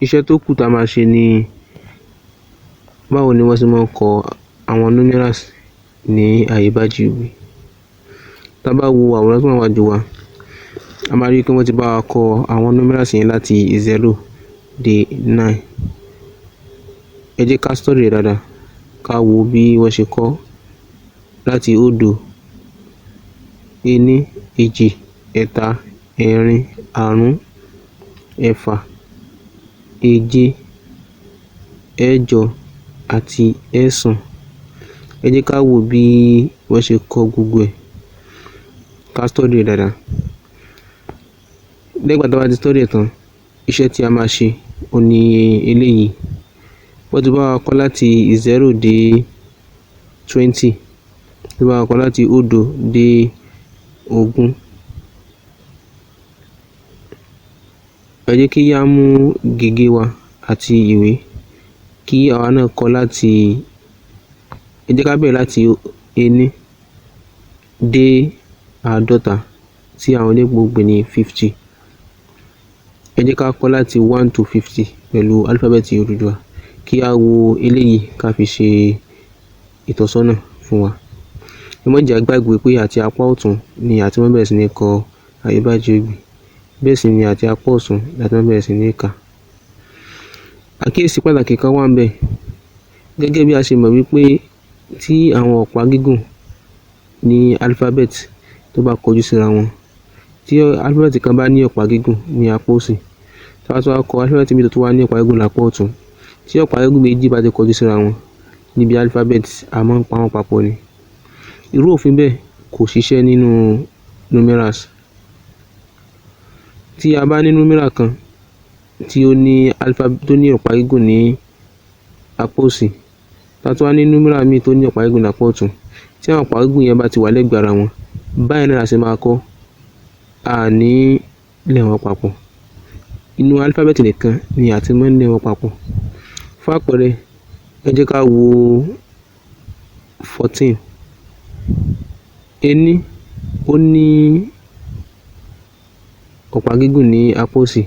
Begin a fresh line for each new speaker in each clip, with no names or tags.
Iṣẹ́ tó kù tá a máa ṣe ni báwo ni wọ́n ṣe máa ń kọ àwọn numerals ní àyíbájú ìwé. Tá a bá wo àwòrán tó wà níwájú wa, a máa rí pé wọ́n ti bá wa kọ àwọn numerals yẹn láti 0 dé 9. Ẹ jẹ́ ká study rẹ̀ dáadáa, ká wo bí wọ́n ṣe kọ láti òdo, ení, èjì, ẹ̀ta, ẹ̀rin, àrún, ẹ̀fà, èje, ẹ̀jọ àti ẹẹ́sàn. Ẹ jẹ́ ká wo bí wọ́n ṣe kọ gbogbo ẹ̀, ká study rẹ̀ dáadáa. Lẹ́yìn ìgbà tá a bá ti study ẹ̀ tán, iṣẹ́ tí a máa ṣe òun ni eléyìí. Wọ́n ti bá wa kọ láti 0 dé 20, wọ́n ti bá wa kọ láti òdo dé 20. Ẹ jẹ́ kí á mú gègé wa àti ìwé kí àwa náà kọ láti, ẹ jẹ́ ká bẹ̀rẹ̀ láti ení dé 50 tí àwọn eléèbó ń pè ní 50. Ẹ jẹ́ ká kọ láti 1 to 50 pẹ̀lú álífábẹ́ẹ̀tì Odùduwà, kí á wo eléyìí ká fi ṣe ìtọ́sọ́nà fún wa. Ẹ má jẹ́ á gbàgbé pé àti apá ọ̀tún ni a ti máa ń bẹ̀rẹ̀ sí ní kọ àyíbájú ìwé, bẹ́ẹ̀ sì ni àti apá ọ̀tún la ti máa ń bẹ̀rẹ̀ sí ní kà. Àkíyèsí pàtàkì kan wà ńbẹ̀. Gẹ́gẹ́ bí a ṣe mọ̀ wípé tí àwọn ọ̀pá gígùn ní alphabet tó bá kọjú síra wọn, tí alphabet kan bá ní ọ̀pá gígùn ní apá òsì, tá bá tún wá kọ alphabet míì tó tún wá ní ọ̀pá gígùn lápá ọ̀tún, tí ọ̀pá gígùn méjì bá ti kọjú síra wọn níbi alphabet, a máa ń pa wọ́n papọ̀ ni. Irú òfin bẹ́ẹ̀ kò ṣiṣẹ́ nínú numerals. Tí a bá ní numeral kan tí ó ní alphabet tó ní ọ̀pá gígùn ní apá òsì, tá a tún wá ní numeral míì tó ní ọ̀pá gígùn lápá ọ̀tún, tí àwọn ọ̀pá gígùn yẹn bá ti wà lẹ́gbẹ̀ẹ́ ara wọn, báyìí náà la ṣe máa kọ, a ní lẹ̀ wọ́n papọ̀. Inú alphabet nìkan ni a ti máa ń lẹ̀ wọ́n papọ̀. Fún àpẹẹrẹ, ẹ jẹ́ ká wo 14. Ení, ó ní ọ̀pá gígùn ní apá òsì,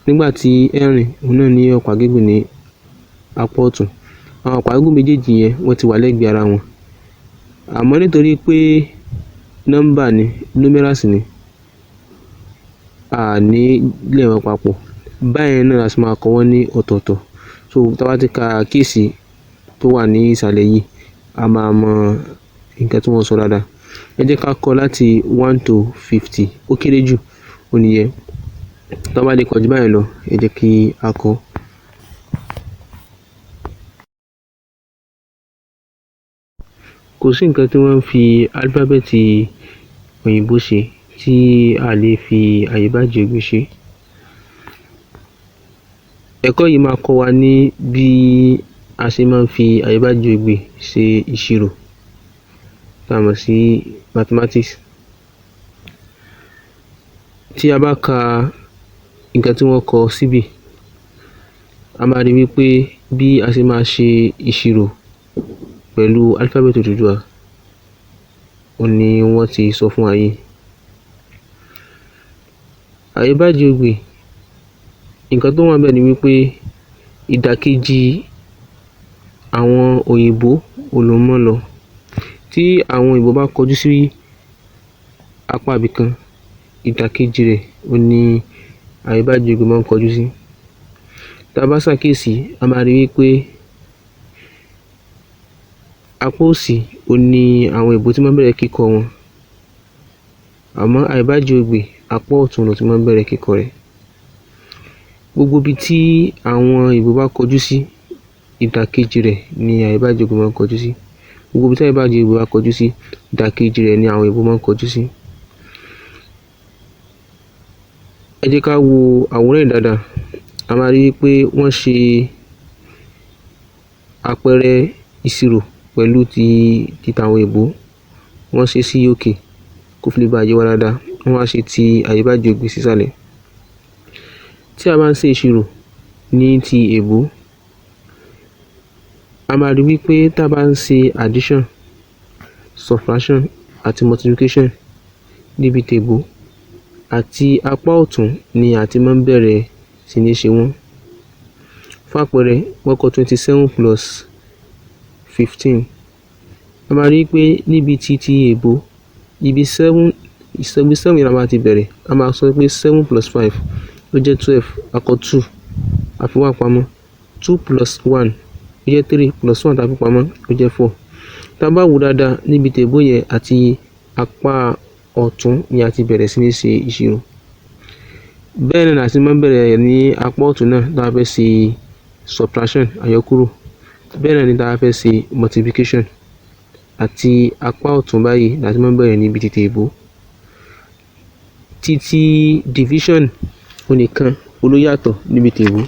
nígbà tí ẹ̀rin òun náà ní ọ̀pá gígùn ní apá ọ̀tún. Àwọn ọ̀pá gígùn méjèèjì yẹn wọ́n ti wà lẹ́gbẹ̀ẹ́ ara wọn. Àmọ́ nítorí pé nọ́mbà ni, numerals ni, a ní lẹ̀ wọ́n papọ̀. Báyẹn náà la ṣe máa kọ wọ́n ní ọ̀tọ̀ọ̀tọ̀. So tá a bá ti ka àkíyèsí tó wà ní ìsàlẹ̀ yìí, a máa mọ nǹkan tí wọ́n sọ dáadáa. Ẹ jẹ́ ká kọ láti 1 to 50, ó kéré jù ó nìyẹn. Tá a bá lè kọ jù báyẹn lọ, ẹ jẹ́ kí a kọ. Kò sí nǹkan tí wọ́n ń fi álífábẹ́ẹ̀tì òyìnbó ṣe tí a lè fi àyíbájú ìwé ṣe. Ẹ̀kọ́ yìí máa kọ́ wa ní bí a ṣe máa ń fi àyíbájú ìwé ṣe ìṣirò tá a mọ̀ sí mathematics. Tí a bá ka nǹkan tí wọ́n kọ síbí, a máa rí wípé bí a ṣe máa ṣe ìṣirò pẹ̀lú álífábẹ́ẹ̀tì Odùduwà òun ni wọ́n ti sọ fún wa yìí. Àyíbájú ìwé, nǹkan tó wà ńbẹ̀ ni wípé ìdàkejì àwọn òyìnbó òun ló máa ń lọ. Tí àwọn òyìnbó bá kọjú sí apá ibìkan, ìdàkejì rẹ̀ òun ni àyíbájú ìwé máa ń kọjú sí. Tá a bá ṣàkíyèsí, a máa rí wípé apá òsì òun ni àwọn òyìnbó ti máa ń bẹ̀rẹ̀ kíkọ wọn, àmọ́ àyíbájú ìwé apá ọ̀tún ló ti máa ń bẹ̀rẹ̀ kíkọ rẹ̀. Gbogbo ibi tí àwọn òyìnbó bá kọjú sí, ìdàkejì rẹ̀ ni àyíbájú ìwé máa ń kọjú sí. Gbogbo ibi tí àyíbájú ìwé bá kọjú sí, ìdàkejì rẹ̀ ni àwọn òyìnbó máa ń kọjú sí. Ẹ jẹ́ ká wo àwòrán yìí dáadáa, a máa rí wípé wọ́n ṣe àpẹẹrẹ ìṣirò pẹ̀lú ti tàwọn òyìnbó, wọ́n ṣe sí òkè kó fi lè bá yé wa dáadáa, wọ́n wá ṣe ti àyíbájú ìwé sísàlẹ̀. Tí a bá ń ṣe ìṣirò ní ti èèbó, a máa rí wípé tá a bá ń ṣe addition, subtraction àti multiplication níbi tèèbó, Àti apá ọ̀tún ni a ti máa ń bẹ̀rẹ̀ sí ní ṣe wọ́n. Fún àpẹẹrẹ, wọ́n kọ 27 plus 15. A máa rí pé níbi tí ti èèbó, ibi 7 ibi 7 yẹn la máa ti bẹ̀rẹ̀. A máa sọ pé 7 plus 5 ó jẹ́ 12, a kọ 2, a fi 1 pamọ́. 2 plus 1 ó jẹ́ 3, plus 1 tá a fi pamọ́ ó jẹ́ 4. Tá a bá wò dáadáa níbi tèèbó yẹn, àti apá ọ̀tún ni a ti bẹ̀rẹ̀ sí ní ṣe ìṣirò. Bẹ́ẹ̀ náà la sì máa ń bẹ̀rẹ̀ ní apá ọ̀tún náà tá a fẹ́ ṣe subtraction, àyọkúrò. Bẹ́ẹ̀ náà ni tá a fẹ́ ṣe multiplication. Àti apá ọ̀tún báyìí la ti máa ń bẹ̀rẹ̀ níbi ti tèèbó. Títí division onìkan ló yàtọ̀ níbi tèèbó,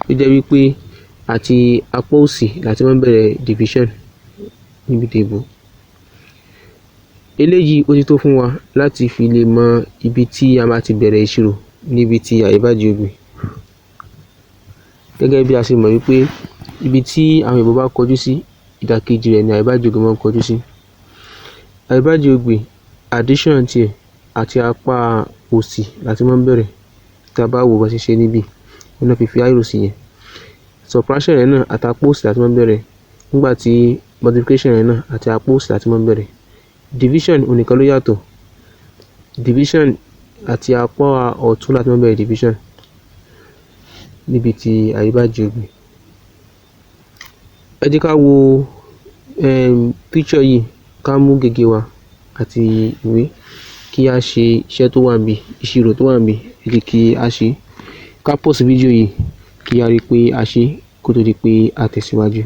ó jẹ́ wípé àti apá òsì la ti máa ń bẹ̀rẹ̀ division níbi tèèbó. Eléyìí ó ti tó fún wa láti fi lè mọ ibi tí a máa ti bẹ̀rẹ̀ ìṣirò níbi tí àyíbájì-ogbè. Gẹ́gẹ́ bí a ṣe mọ̀ wípé ibi tí àwọn èèbó bá kọjú sí, ìdàkejì rẹ̀ ni àyíbájì-ogbè máa ń kọjú sí. Àyíbájì-ogbè addition tiẹ̀, àti apá òsì la ti máa ń bẹ̀rẹ̀. Tí a bá wò bó ṣe ṣe níbí, òun náà fi fi arrow sí yẹn. Subtraction rẹ̀ náà, àti apá òsì la ti máa ń bẹ̀rẹ̀, nígbà tí multiplication rẹ̀ náà, àti apá òsì la ti máa ń bẹ̀rẹ̀. Division onìkan ló yàtọ̀. Division, àti apá ọ̀tún la ti máa ń bẹ̀rẹ̀ division níbi tí àyíbájì-ogbè. Ẹ jẹ́ ká wo picture yìí, ká mú gègé wa àti ìwé kí a ṣe iṣẹ́ tó wà níbí, ìṣirò tó wà níbí. Ẹ jẹ́ kí a ṣe. Ká pause fídíò yìí kí a rí pé a ṣe kó tó di pé a tẹ̀síwájú.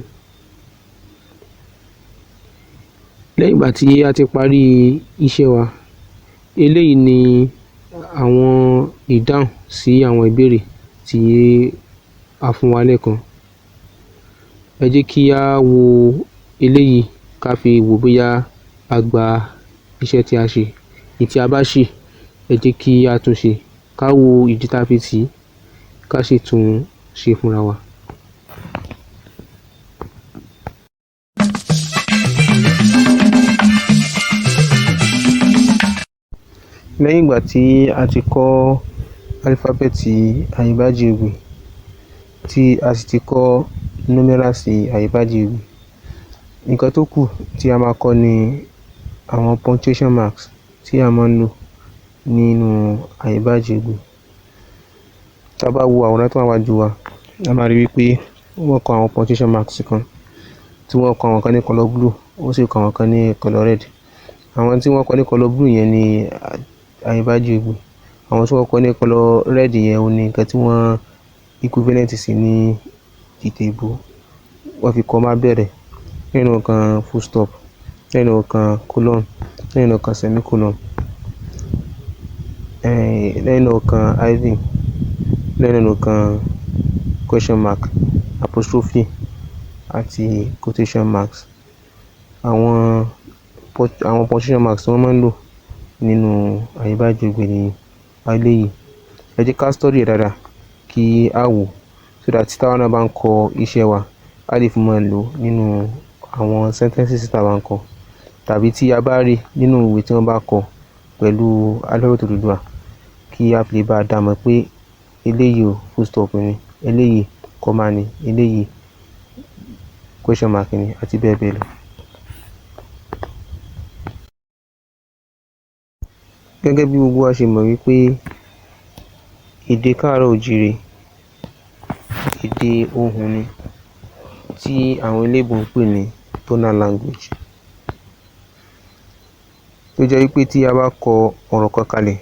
Lẹ́yìn ìgbà tí a ti parí iṣẹ́ wa, eléyìí ni àwọn ìdáhùn sí àwọn ìbéèrè tí a fún wa lẹ́ẹ̀kan. Ẹ jẹ́ kí á wo eléyìí ká fi wò bóyá a gba iṣẹ́ tí a ṣe. Èyí tí a bá ṣì, ẹ jẹ́ kí á tún ṣe, ká wo ìdí tá a fi tì í, ká sì tún ṣe fúnra wa. Lẹ́yìn ìgbà tí a ti kọ́ álífábẹ́ẹ̀tì àyíbájì-ogbè, tí a sì ti kọ́ núméràsì àyíbájì-ogbè, nǹkan tó kù tí a máa kọ́ ni àwọn punctuation marks tí a máa ń lò nínú àyíbájì-ogbè. Tá a bá wo àwòrán tó wà níwájú wa, a máa rí wípé wọ́n kọ àwọn punctuation marks kan, tí wọ́n kọ àwọn kan ní colour blue, wọ́n sì kọ àwọn kan ní colour red. Àwọn tí wọ́n kọ ní colour blue yẹn ni àyíbájì-ogbè. Àwọn tí wọ́n kọ ní colour red yẹn, òun ni nǹkan tí wọ́n equivalent sí ní tèèbó. Wọ́n fi comma bẹ̀rẹ̀, lẹ́yìn náà wọ́n kan full stop, lẹ́yìn náà wọ́n kan colon, lẹ́yìn náà wọ́n kan semicolon, lẹ́yìn náà wọ́n kan hyphen, lẹ́yìn náà wọ́n kan question mark, apostrophe àti quotation marks. Àwọn punctuation marks tí wọ́n máa ń lò nínú àyíbájì-ogbè ni eléyìí. Ẹ jẹ́ ká study ẹ̀ dáadáa kí á wò so that táwa náà bá ń kọ iṣẹ́ wa, á lè fi máa lò nínú àwọn sentences tá a bá ń kọ, tàbí tí a bá rí nínú ìwé tí wọ́n bá kọ pẹ̀lú alphabet Odùduwà, kí a fi lè bá dá mọ̀ pé eléyìí o, full stop ni, eléyìí comma ni, eléyìí question mark ni, àti bẹ́ẹ̀ bẹ́ẹ̀ lọ. Gẹ́gẹ́ bí gbogbo wa ṣe mọ̀ wípé èdè káàárọ̀ oòjíire, èdè ohùn ni, tí àwọn eléèbó ń pè ní tonal language. Tó jẹ́ wípé tí a bá kọ ọ̀rọ̀ kan kalẹ̀,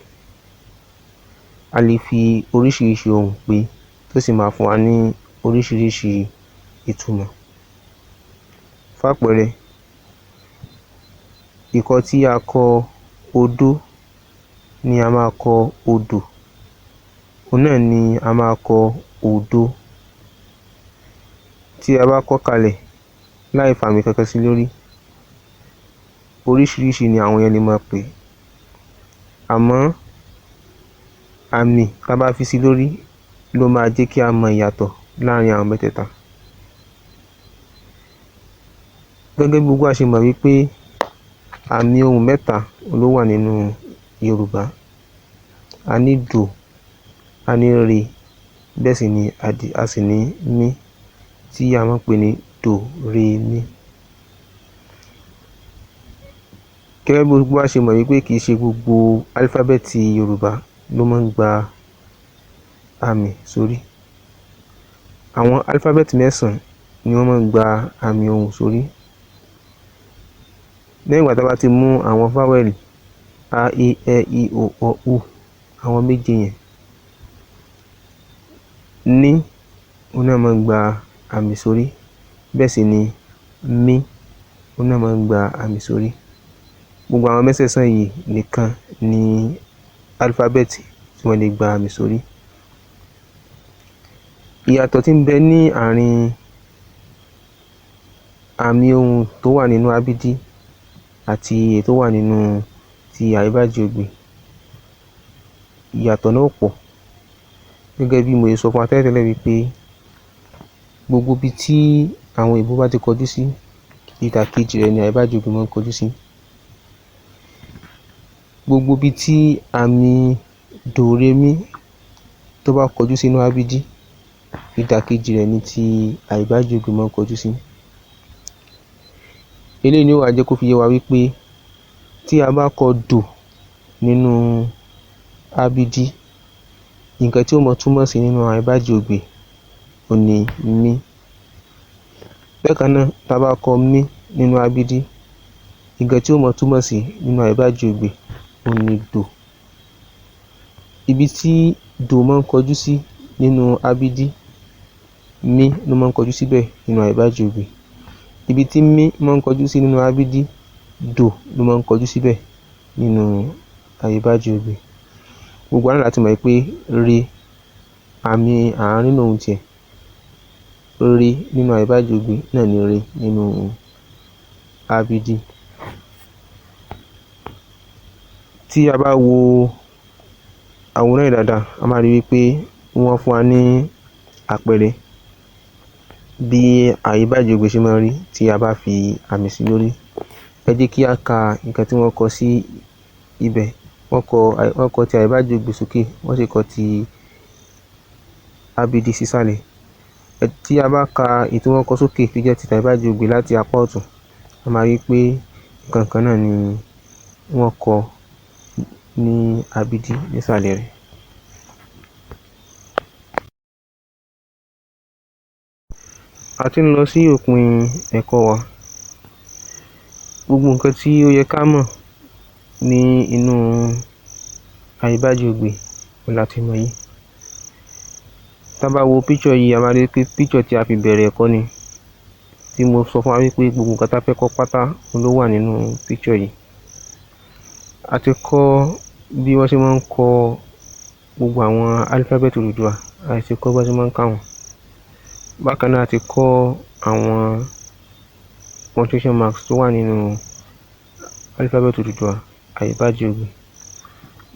a lè fi oríṣiríṣi ohùn pè é, tó sì máa fún wa ní oríṣiríṣi ìtumọ̀. Fápẹẹrẹ, ìkọ tí a kọ odó ni a máa kọ odò, òun náà ni a máa kọ òdo. Tí a bá kọ́ kalẹ̀ láì fàmì kankan sí lórí, oríṣiríṣi ni àwọn èèyàn lè máa pè é. Àmọ́ àmì tá a bá fi sí lórí ló máa jẹ́ kí a mọ ìyàtọ̀ láàrin àwọn mẹ́tẹ̀ẹ̀ta. Gẹ́gẹ́ bí gbogbo wa ṣe mọ̀ wípé àmì ohùn mẹ́ta ló wà nínú Yorùbá. A ní dò, a ní re, bẹ́ẹ̀ sì ni a sì ní mí tí a máa ń pè ní dò, re, mí. Gẹ́gẹ́ bí gbogbo wa ṣe mọ̀ wípé kìí ṣe gbogbo álífábẹ́ẹ̀tì Yorùbá ló máa ń gba àmì sórí. Àwọn álífábẹ́ẹ̀tì 9 ni wọ́n máa ń gba àmì ohùn sórí. Lẹ́yìn ìgbà tá a bá ti mú àwọn fáwẹ́lì a, e, ẹ, i, o, ọ, u, àwọn méje yẹn, ní òun náà máa ń gba àmì sórí, bẹ́ẹ̀ sì ni mí òun náà máa ń gba àmì sórí. Gbogbo àwọn mẹ́sẹ̀ẹ̀sán yìí nìkan ni álífábẹ́ẹ̀tì tí wọ́n lè gba àmì sórí. Ìyàtọ̀ tí ń bẹ ní àárín àmì ohùn tó wà nínú ábídí àti èyí tó wà nínú ti àyíbájì-ogbè, ìyàtọ̀ náà ò pọ̀. Gẹ́gẹ́ bí mo ṣe sọ fún wa tẹ́lẹ̀tẹ́lẹ̀ wípé gbogbo ibi tí àwọn òyìnbó bá ti kọjú sí, ìdàkejì rẹ̀ ni àyíbájì-ogbè máa ń kọjú sí. Gbogbo ibi tí àmì dòremí tó bá kọjú sí nínú ábídí, ìdàkejì rẹ̀ ni ti àyíbájì-ogbè máa ń kọjú sí. Eléyìí ni ó wá jẹ́ kó fi yé wa wípé tí a bá kọ dò nínú ábídí, nǹkan tí ó máa túmọ̀ sí nínú àyíbájì-ogbè òhun ni mí. Bákan náà, tá a bá kọ mí nínú ábídí, nǹkan tí ó máa túmọ̀ sí nínú àyíbájì-ogbè òhun ni dò. Ibi tí dò máa ń kọjú sí nínú ábídí, mí ló máa ń kọjú síbẹ̀ nínú àyíbájì-ogbè. Ibi tí mí máa ń kọjú sí nínú ábídí, dò ló máa ń kọjú síbẹ̀ nínú àyíbájì-ogbè. Gbogbo wa náà la ti mọ̀ pé re àmì àárín lòun tiẹ̀. Re nínú àyíbájì-ogbè náà ni re nínú ábídí. Tí a bá wo àwòrán yìí dáadáa, a máa rí wípé wọ́n fún wa ní àpẹẹrẹ bí àyíbájì-ogbè ṣe máa ń rí tí a bá fi àmì sí lórí. Ẹ jẹ́ kí á ka nǹkan tí wọ́n kọ sí ibẹ̀. Wọ́n kọ ti àyíbájì-ogbè sókè, wọ́n sì kọ ti ábídí sísàlẹ̀. Tí a bá ka èyí tí wọ́n kọ sókè tó jẹ́ ti àyíbájì-ogbè láti apá ọ̀tún, a máa rí pé nǹkan kan náà ni wọ́n kọ ní ábídí nísàlẹ̀ rẹ̀. A ti ń lọ sí òpin ẹ̀kọ́ wa. Gbogbo nǹkan tí ó yẹ ká mọ̀ ní inú àyíbájì-ogbè òhun la ti mọ̀ yìí. Tá bá wo picture yìí, a máa rí pé picture tí a fi bẹ̀rẹ̀ ẹ̀kọ́ ni, tí mo sọ fún wa wípé gbogbo nǹkan tá fẹ́ kọ́ pátá ló wà nínú picture yìí. A ti kọ́ bí wọ́n ṣe máa ń kọ gbogbo àwọn alphabet Odùduwà, a sì ti kọ́ bí wọ́n ṣe máa ń kà wọ́n. Bákan náà, a ti kọ́ àwọn punctuation marks tó wà nínú alphabet Odùduwà àyíbájì-ogbè.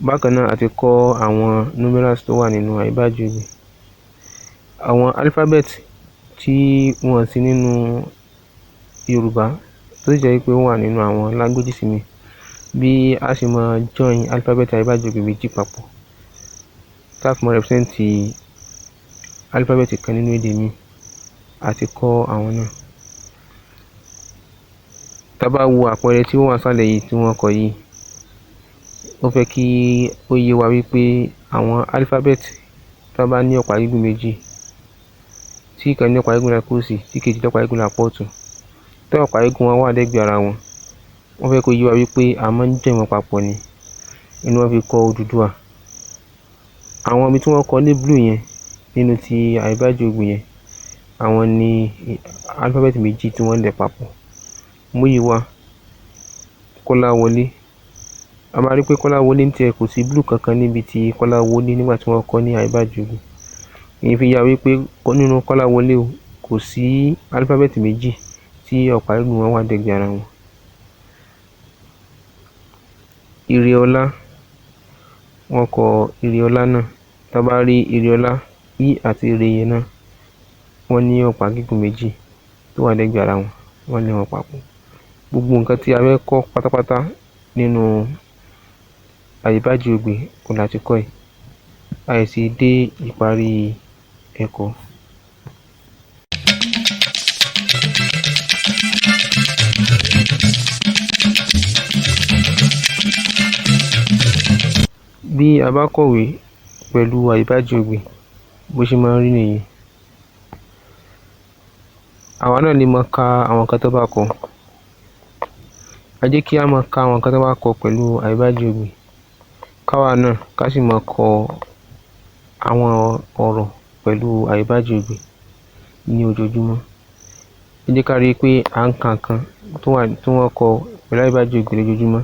Bákan náà, a ti kọ́ àwọn numerals tó wà nínú àyíbájì-ogbè. Àwọn alphabet tí wọn sí nínú Yorùbá tó sì jẹ́ wípé ó wà nínú àwọn languages míì, bí a ṣe máa join alphabet àyíbájì-ogbè méjì papọ̀ tá fi máa represent alphabet kan nínú èdè míì, a ti kọ́ àwọn náà. Tá bá wo àpẹẹrẹ tí ó wà nísàlẹ̀ yìí tí wọ́n kọ yìí, ó fẹ́ kí ó yé wa wípé àwọn alphabet tá bá ní ọ̀pá gígùn méjì, tí ìkan ní ọ̀pá gígùn lápá òsì, tí ìkejì ní ọ̀pá gígùn lápá ọ̀tún, tí ọ̀pá gígùn wọn wà lẹ́gbẹ̀ẹ́ ara wọn, wọ́n fẹ́ kó yé wa wípé a máa ń join wọn papọ̀ ni. Ni wọ́n fi kọ Odùduwà. Àwọn ibi tí wọ́n kọ ní blue yẹn nínú ti àyíbájì-ogbè yẹn, àwọn ni alphabet méjì tí wọ́n lẹ̀ papọ̀. Múyìíwá, Kọ́láwọlé. A máa rí pé Kọ́láwọlé ní tiẹ̀, kò sí blue kankan níbi tí Kọ́láwọlé nígbà tí wọ́n kọ ní àyíbájì-ogbè. Èyí fi yé wa wípé nínú Kọ́láwọlé o, kò sí alphabet méjì tí ọ̀pá gígùn wọn wà lẹ́gbẹ̀ẹ́ ara wọn. Ireọlá, wọ́n kọ Ireọlá náà. Tá bá rí Ireọlá, í àti re yẹn náà, wọ́n ní ọ̀pá gígùn méjì tó wà lẹ́gbẹ̀ẹ́ ara wọn, wọ́n lẹ̀ wọ́n papọ̀. Gbogbo nǹkan tí a fẹ́ kọ́ pátápátá nínú àyíbájì-ogbè òhun la ti kọ́ yìí. A sì ti dé ìparí ẹ̀kọ́. Bí a bá kọ̀wé pẹ̀lú àyíbájì-ogbè, bó ṣe máa ń rí nìyí. Àwa náà lè máa ka àwọn nǹkan tán bá kọ. Ẹ jẹ́ kí á máa ka àwọn nǹkan tán bá kọ pẹ̀lú àyíbájì-ogbè, káwa náà ká sì máa kọ àwọn ọ̀rọ̀ pẹ̀lú àyíbájì-ogbè ní ojoojúmọ́. Ẹ jẹ́ ká rí pé à ń ka nǹkan tí wọ́n kọ pẹ̀lú àyíbájì-ogbè lójoojúmọ́,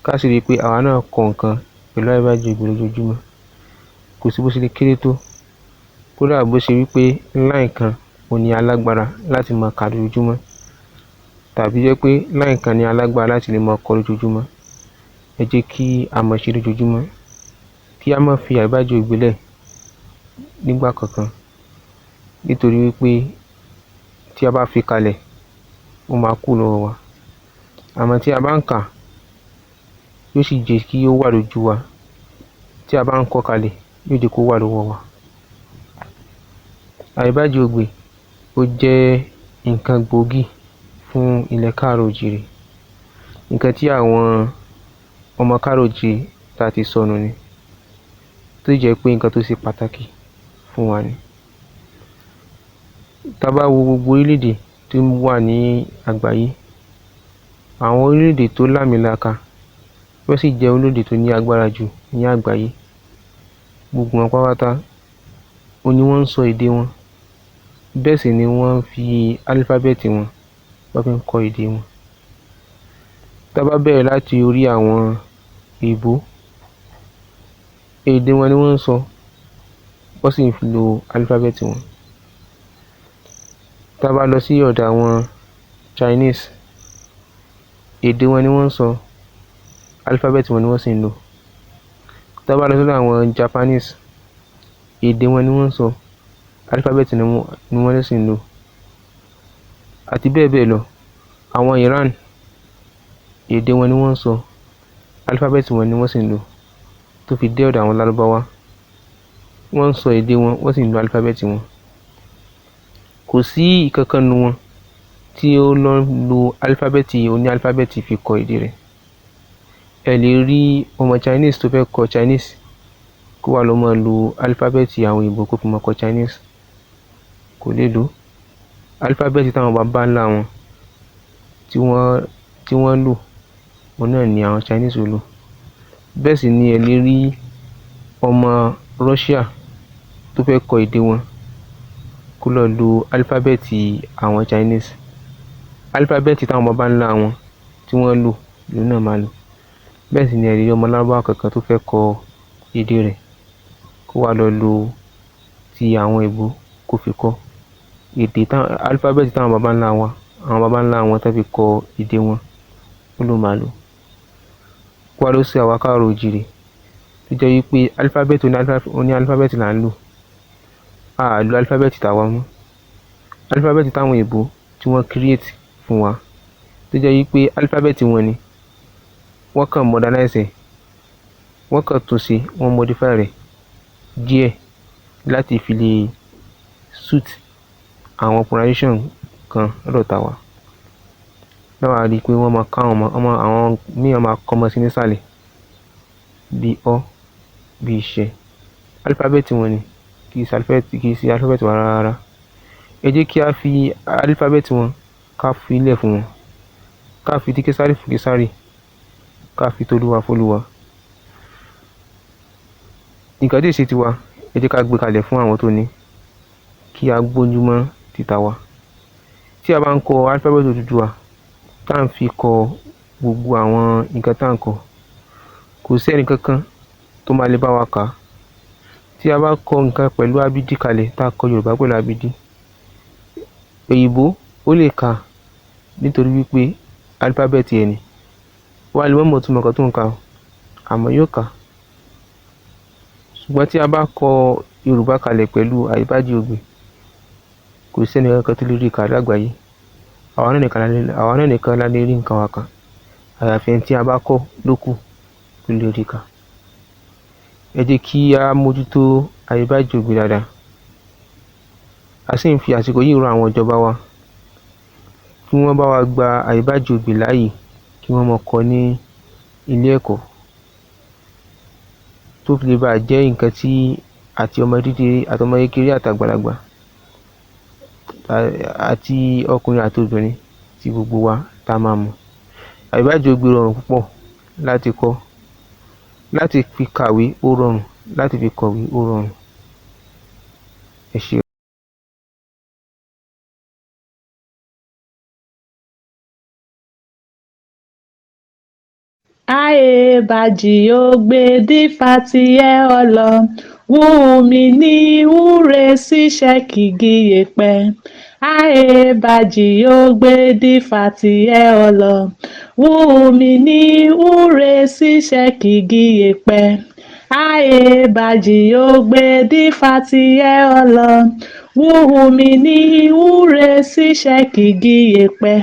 ká sì rí pé àwa náà kọ nǹkan pẹ̀lú àyíbájì-ogbè lójoojúmọ́. Kò sí bó ṣe lè kéré tó, kódà bó ṣe wí pé line kan òhun ni a lágbára láti máa kà lójoojúmọ́, tàbí jẹ́ pé line kan ni a lágbára láti lè máa kọ lójoojúmọ́, ẹ jẹ́ kí á máa ṣe lójoojúmọ́, kí á má fi àyíbájì-ogbè lẹ̀ nígbà kankan, nítorí wí pé tí a bá fi kalẹ̀, ó máa kúrò lọ́wọ́ wa. Àmọ́ tí a bá ń kà á, yóò sì jẹ́ kí ó wà lójú wa. Tí a bá ń kọ́ kalẹ̀, yóò jẹ́ kó wà lọ́wọ́ wa. Àyíbájì-ogbè ó jẹ́ nǹkan gbòógì fún ilẹ̀ káàárọ̀-oòjíire, nǹkan tí àwọn ọmọ káàárọ̀-oòjíire tá ti sọnù ni, tó sì jẹ́ pé nǹkan tó ṣe pàtàkì fún wa ni. Tá bá wo gbogbo orílẹ̀-èdè tó wà ní àgbáyé, àwọn orílẹ̀-èdè tó láàmìlaaka, tó sì jẹ́ orílẹ̀-èdè tó ní agbára jù ní àgbáyé, gbogbo wọn pátápátá òhun ni wọ́n ń sọ èdè wọn, bẹ́ẹ̀ sì ni wọ́n ń fi álífábẹ́ẹ̀tì wọn, wọ́n fi ń kọ èdè wọn. Tá bá bẹ̀rẹ̀ láti orí àwọn èèbó, èdè wọn ni wọ́n ń sọ, wọ́n sì ń lo álífábẹ́ẹ̀tì wọn. Tá bá lọ sí ọ̀dọ̀ àwọn Chinese, èdè wọn ni wọ́n ń sọ, álífábẹ́ẹ̀tì wọn ni wọ́n sì ń lò. Tá bá lọ sọ́dọ̀ àwọn Japanese, èdè wọn ni wọ́n ń sọ, álífábẹ́ẹ̀tì ni wọ́n sì ń lò, àti bẹ́ẹ̀ bẹ́ẹ̀ lọ. Àwọn Iran, èdè wọn ni wọ́n ń sọ, álífábẹ́ẹ̀tì wọn ni wọ́n sì ń lò, tó fi dé ọ̀dọ̀ àwọn Lárúbáwá, wọ́n ń sọ èdè wọn, wọ́n sì ń lo álífábẹ́ẹ̀tì wọn. Kò sí ìkankan nínú wọn tí ó lọ ń lo álífábẹ́ẹ̀tì oní álífábẹ́ẹ̀tì fi kọ èdè rẹ̀. Ẹ lè rí ọmọ Chinese tó fẹ́ kọ Chinese kó wá lọ máa lo álífábẹ́ẹ̀tì àwọn òyìnbó kó fi máa kọ Chinese, kò lè lò ó. Álífábẹ́ẹ̀tì táwọn baba ńlá wọn tí wọ́n lò, òhun náà ni àwọn Chinese ó lò. Bẹ́ẹ̀ sì ni ẹ lè rí ọmọ Russia tó fẹ́ kọ èdè wọn kó lọ lo álífábẹ́ẹ̀tì àwọn Chinese. Álífábẹ́ẹ̀tì táwọn baba ńlá wọn tí wọ́n lò lòun náà máa lò. Bẹ́ẹ̀ sì ni ẹ lè rí ọmọ Lárúbáwá kankan tó fẹ́ kọ èdè rẹ̀ kó wá lọ lo ti àwọn èèbó kó fi kọ́. Èdè táwọn álífábẹ́ẹ̀tì táwọn baba ńlá wa, àwọn baba ńlá wọn tán fi kọ èdè wọn, òhun ló máa lò. Kó wá ló ṣe àwa káàárọ̀-oòjíire tó jẹ́ wí pé álífábẹ́ẹ̀tì oní álífábẹ́ẹ̀tì là ń lò, a à lo álífábẹ́ẹ̀tì tàwa mọ́. Álífábẹ́ẹ̀tì táwọn òyìnbó tí wọ́n create fún wa, tó jẹ́ wí pé álífábẹ́ẹ̀tì wọn ni, wọ́n kàn modernize ẹ̀, wọ́n kàn tún ṣe, wọ́n modify rẹ̀ díẹ̀ láti fi lè suit àwọn pronunciation kan lọ́dọ̀ tàwa. Lẹ́ wá rí i pé wọ́n máa kọ́ àwọn ọmọ, àwọn míì wọ́n máa kọ́ ọmọ sí nísàlẹ̀ bí ọ́, bí ṣẹ. Álífábẹ́ẹ̀tì wọn ni, kì í ṣe álífábẹ́ẹ̀tì wa rárá. Ẹ jẹ́ kí á fi álífábẹ́ẹ̀tì wọn ká fi í lẹ̀ fún wọn, ká fi ti Késárì fún Késárì, ká fi tolúwa fólúwa. Nǹkan tí ì ṣe tiwa, ẹ jẹ́ ká gbé kalẹ̀ fún àwọn tó ní, kí á gbójú mọ́ ti tàwa. Tí a bá ń kọ álífábẹ́ẹ̀tì Odùduwà, tá à ń fi kọ gbogbo àwọn nǹkan tá à ń kọ, kò sí ẹnì kankan tó máa lè bá wa kà á. Tí a bá kọ nǹkan pẹ̀lú abídí kalẹ̀, tá a kọ Yorùbá pẹ̀lú abídí, òyìnbó ó lè kà á nítorí wí pé álífábẹ́ẹ̀tì ẹ̀ ni. Ó wá lè má mọ ìtumọ̀ nǹkan tó ń kà o, àmọ́ yóò kà á. Ṣùgbọ́n tí a bá kọ Yorùbá kalẹ̀ pẹ̀lú àyíbájì-ogbè, kò sí ẹnì kankan tó lè rí kà lágbàáyé. Àwa náà nìkan la lè rí nǹkan wa kà. Àyàfi ẹni tí a bá kọ́ ló kù tó lè rí kà. Ẹ jẹ́ kí á mójútó Àyíbájì Ogbè dáadáa. A sì ń fi àsìkò yìí rọ àwọn ìjọba wa kí wọ́n bá wa gba Àyíbájì Ogbè láàyè kí wọ́n máa kọ́ ní ilé ẹ̀kọ́, tó fi lè báa jẹ́ nǹkan tí àti ọmọ kékeré àtọmọ kékeré àtàgbàlagbà àti ọkùnrin àti obìnrin tí gbogbo wa tá máa mọ̀. Àyíbájì Ogbè rọrùn púpọ̀ láti kọ́, láti fi kàwé ó rọrùn, láti fi kọ̀wé ó rọrùn. Ẹ ṣé.
Ae baji ogbe dífá tiẹ ọlọ wùmí ní wúre síṣẹ́ kìgì yẹpẹ. Ae baji ogbe dífá tiẹ ọlọ wùmí ní wúre síṣẹ́ kìgì yẹpẹ. Ae baji ogbe dífá tiẹ ọlọ wùmí ní wúre síṣẹ́ kìgì yẹpẹ.